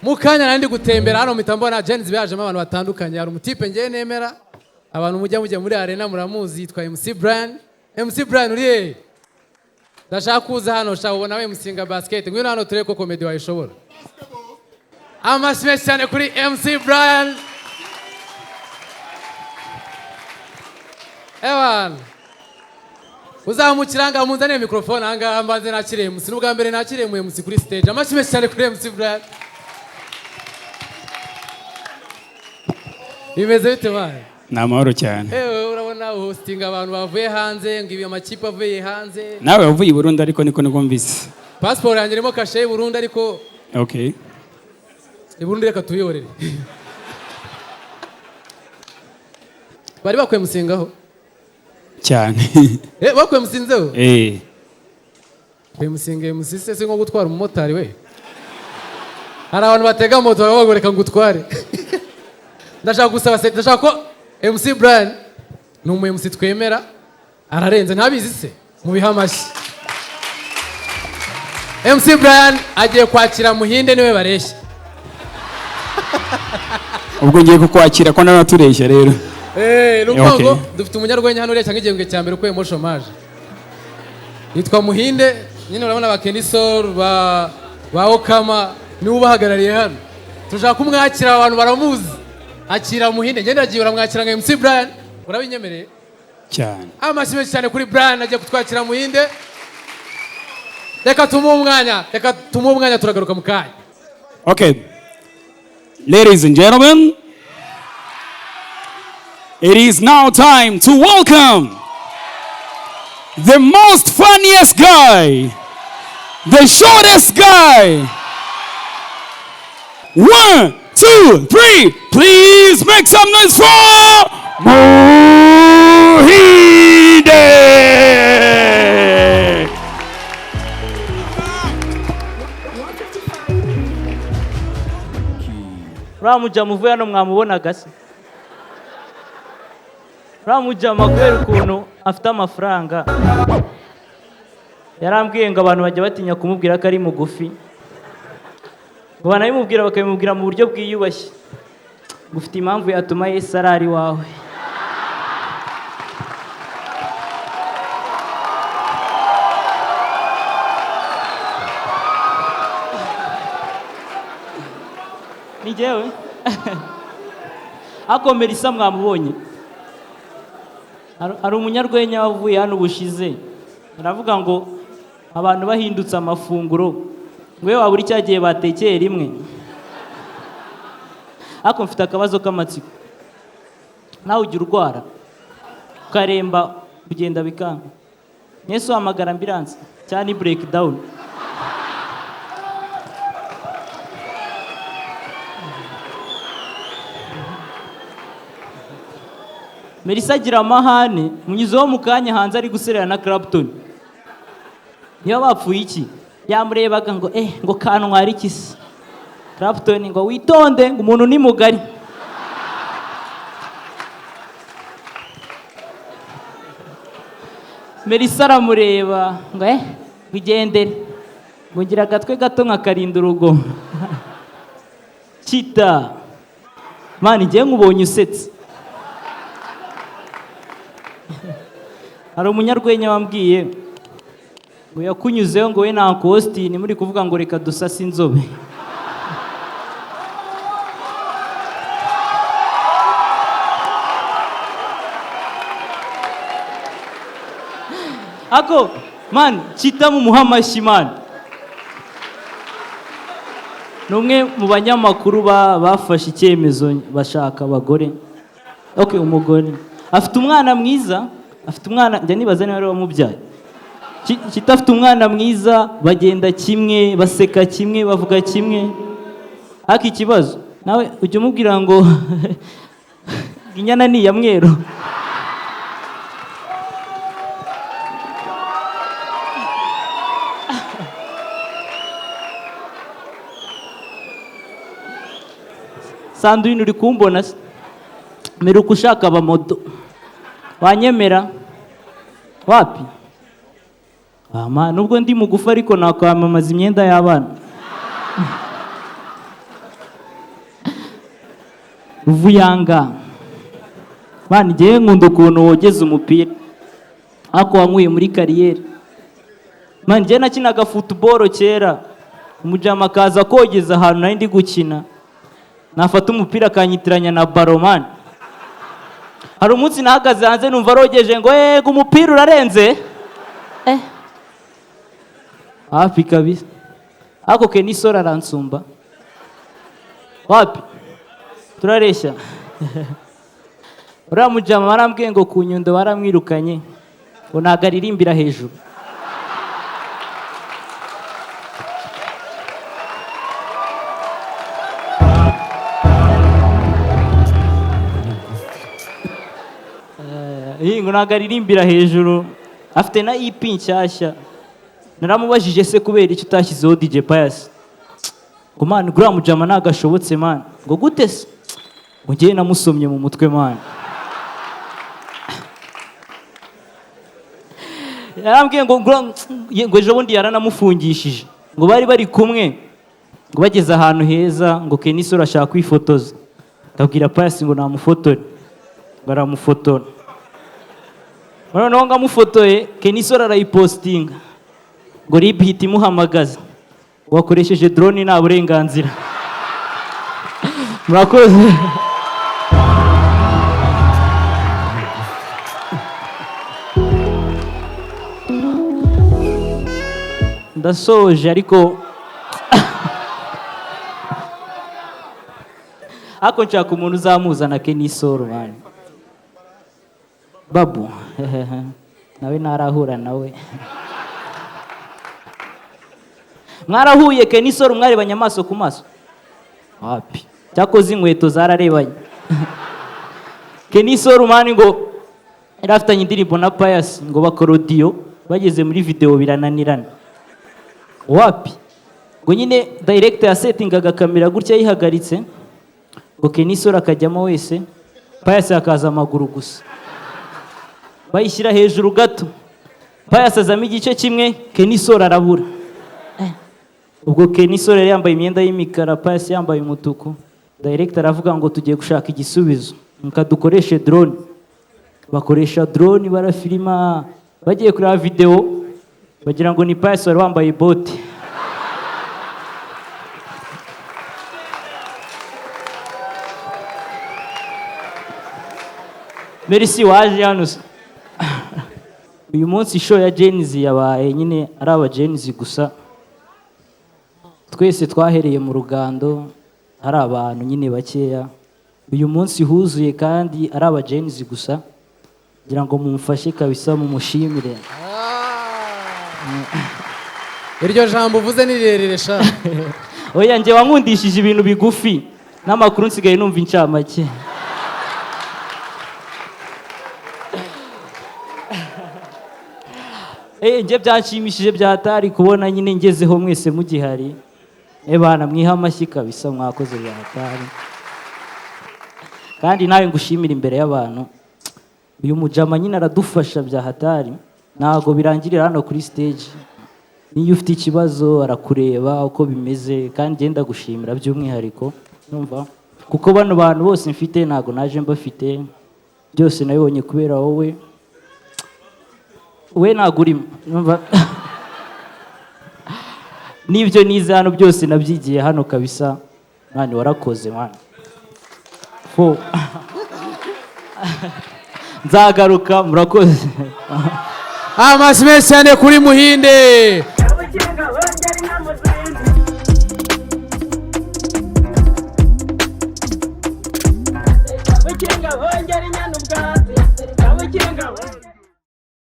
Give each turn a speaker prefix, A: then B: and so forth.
A: Mu kanya nari ndi gutembera hano, mpita mbona Gen-Z yajemo abantu batandukanye. Hari umutipe ngewe nemera, abantu mujya muri arena muramuzi, yitwa MC Brian. MC Brian, uri hehe? Ndashaka kuza hano, shaka ubona we musinga basket. Ngwino hano turebe ko comedy wayishobora. Amashyi menshi cyane kuri MC Brian. Ewana, uzamukira ngaha, munzaniye mikrofone ahangaha, mbanze nakire MC. N'ubwa mbere nakiriye mu MC kuri stage. Amashyi menshi cyane kuri MC Brian. Bimeze bite, man?
B: Ni amahoro cyane.
A: Ewe, urabona hostinga abantu bavuye hanze, ngo ibi amakipe avuye hanze.
B: Nawe wavuye i Burundi, ariko niko mvise.
A: Pasiporo yanjye irimo kashe y'u Burundi, ariko i Burundi reka tubiyorere. Bari bakwiye musingaho.
B: Cyane.
A: Eh, bakwiye musinzeho.
B: Eh.
A: Kwemusinga MC se si nko gutwara umumotari we? Hari abantu batega moto bakavuga ngo reka ngutware. Ndashaka gusaba se, ndashaka ko MC Brian ni umu MC twemera, ararenze, ntabizi se mubihe amashyi. MC Brian agiye kwakira Muhinde, niwe bareshya.
B: Ubwo ngiye kukwakira ko nawe tureshya rero.
A: Eh, ni ukuvuga ngo dufite umunyarwenya hano ureshya nk'igihembwe cya mbere ukuyemo chômage. Yitwa Muhinde nyine, urabona ba Kenny Sol, ba Okama, niwe ubahagarariye hano. Turashaka kumwakira, abantu baramuzi. Akira Muhinde, ngende agiye, uramwakira nka MC Brian. Urabinyemereye?
B: Cyane.
A: Amashyi menshi cyane kuri Brian, agiye kutwakira Muhinde. Reka tumuhe umwanya, reka tumuhe umwanya, turagaruka mu kanya.
B: Okay, ladies and gentlemen, it is now time to welcome the most funniest guy, the shortest guy. One, two, three, please make some noise for Muhinde!
C: Uriya mujama uvuye hano mwamubonaga se? Uriya mujama, kubera ukuntu afite amafaranga, yarambwiye ngo abantu bajya batinya kumubwira ko ari mugufi, ngo banabimubwira bakabimubwira mu buryo bwiyubashye, ngo ufite impamvu yatuma Yesu arara iwawe. Ni jyewe ariko Melissa mwamubonye. Hari umunyarwenya wavuye hano ubushize, aravuga ngo abantu bahindutse amafunguro, ngo iyo wabura icyagiye batekeye rimwe. Ariko mfite akabazo k'amatsiko: nawe ujya urwara ukaremba, kugenda bikanga, mwese uhamagara ambulance cyangwa ni break down? Melissa agira amahane. Munyuzeho mu kanya hanze ari guserera na Clapton. Niba bapfuye iki, yamurebaga ngo ngo kantwara iki se? Clapton ngo witonde, ngo umuntu ni mugari. Melissa aramureba ngo ngo igendere, ngo ngira agatwe gato nkakarinda urugo. Kita man, ngiye nkubonye usetse. Hari umunyarwenya wambwiye ngo yakunyuzeho, ngo we na Uncle Austin muri kuvuga ngo reka dusase inzobe. Ako man, Kita mumuha amashyi, man. Ni umwe mu banyamakuru bafashe icyemezo bashaka abagore. Okay, umugore afite umwana mwiza, afite umwana njya nibaza niba ari we wamubyaye. Kita afite umwana mwiza, bagenda kimwe, baseka kimwe, bavuga kimwe. Ariko ikibazo, nawe ujya umubwira ngo inyana ni iya mweru. Sandrine, uri kumbona se? Mperuka ushaka abamodo, wanyemera wapi? Ama nubwo ndi mugufi, ariko nakwamamaza imyenda y'abana. Ruvuyanga man, njyewe nkunda ukuntu wogeza umupira, ariko wankuye muri carrière man. Njyewe nakinaga football kera, umujama akaza kogeza ahantu nari ndi gukina, nafata umupira akanyitiranya na ballon man. Hari umunsi nahagaze hanze numva arogeje ngo yego, umupira urarenze hafi kabisa. Ariko Kenny Sol aransumba, wapi turareshya. Uriya mujama barambwiye ngo ku Nyundo baramwirukanye, ngo ntabwo aririmbira hejuru. Ngo ntabwo aririmbira hejuru. Afite na EP nshyashya. Naramubajije se kubera icyo utashyizeho DJ Pius? Ngo man, guriya mujama ntabwo ashobotse man. Ngo gute se? Ngo ngewe namusomye mu mutwe man. Yarambwiye ngo ngo ejo bundi yaranamufungishije, ngo bari bari kumwe, ngo bageze ahantu heza, ngo Kenny Sol ashaka kwifotoza, ndabwira Pius ngo namufotore, ngo aramufotora. Noneho ngo amufotoye, Kenny Sol arayipostinga, ngo RIB ihita imuhamagaza, wakoresheje drone nta burenganzira. Murakoze. Ndasoje, ariko nshaka umuntu uzamuzana Kenny Sol man. Babu nawe ntarahura nawe. Mwarahuye Kenny Sol, mwarebanye amaso ku maso? Wapi, cyakoze inkweto zararebanye. Kenny Sol man, ngo yari afitanye indirimbo na Pius, ngo bakora audio, bageze muri video birananirana, wapi. Ngo nyine director yasetingaga kamera gutya yihagaritse, ngo Kenny Sol akajyamo wese, Pius akaza amaguru gusa. Bayishyira hejuru gato, Pius azamo igice kimwe, Kenny Sol arabura. Ubwo Kenny Sol yari yambaye imyenda y'imikara, Pius yambaye umutuku. Director aravuga ngo tugiye gushaka igisubizo, reka dukoreshe drone. Bakoresha drone, barafilima, bagiye kureba video bagira ngo ni Pius wari wambaye bote. Merci waje hano se. Uyu munsi show ya Gen-Z yabaye nyine ari aba Gen-Z gusa. Twese twahereye mu rugando hari abantu nyine bakeya, uyu munsi huzuye kandi ari aba Gen-Z gusa. Ngira ngo mumfashe kabisa mumushimire.
A: Iryo jambo uvuze ni rirerire sha.
C: Oya, njye wankundishije ibintu bigufi, n'amakuru nsigaye numva incamake. Njye byanshimishije byatari kubona nyine ngezeho mwese mugihari. Bana, mwiha amashyi kabisa, mwakoze byatari. Kandi nawe ngushimira imbere y'abantu. Uyu mujama nyine aradufasha bya hatari, ntabwo birangirira hano kuri stage. Niyo ufite ikibazo arakureba uko bimeze. Kandi ngenda gushimira by'umwihariko, numva kuko bano bantu bose mfite ntabwo naje mbafite, byose nabibonye kubera wowe. We ntabwo urimo, numva n'ibyo nize hano byose nabyigiye hano kabisa. Mwana, warakoze mwana. Fo nzagaruka, murakoze.
A: Amashyi menshi cyane kuri Muhinde.
D: Abakinga bongera inama zindi. Abakinga bongera inyana ubwatsi. Abakinga bongera.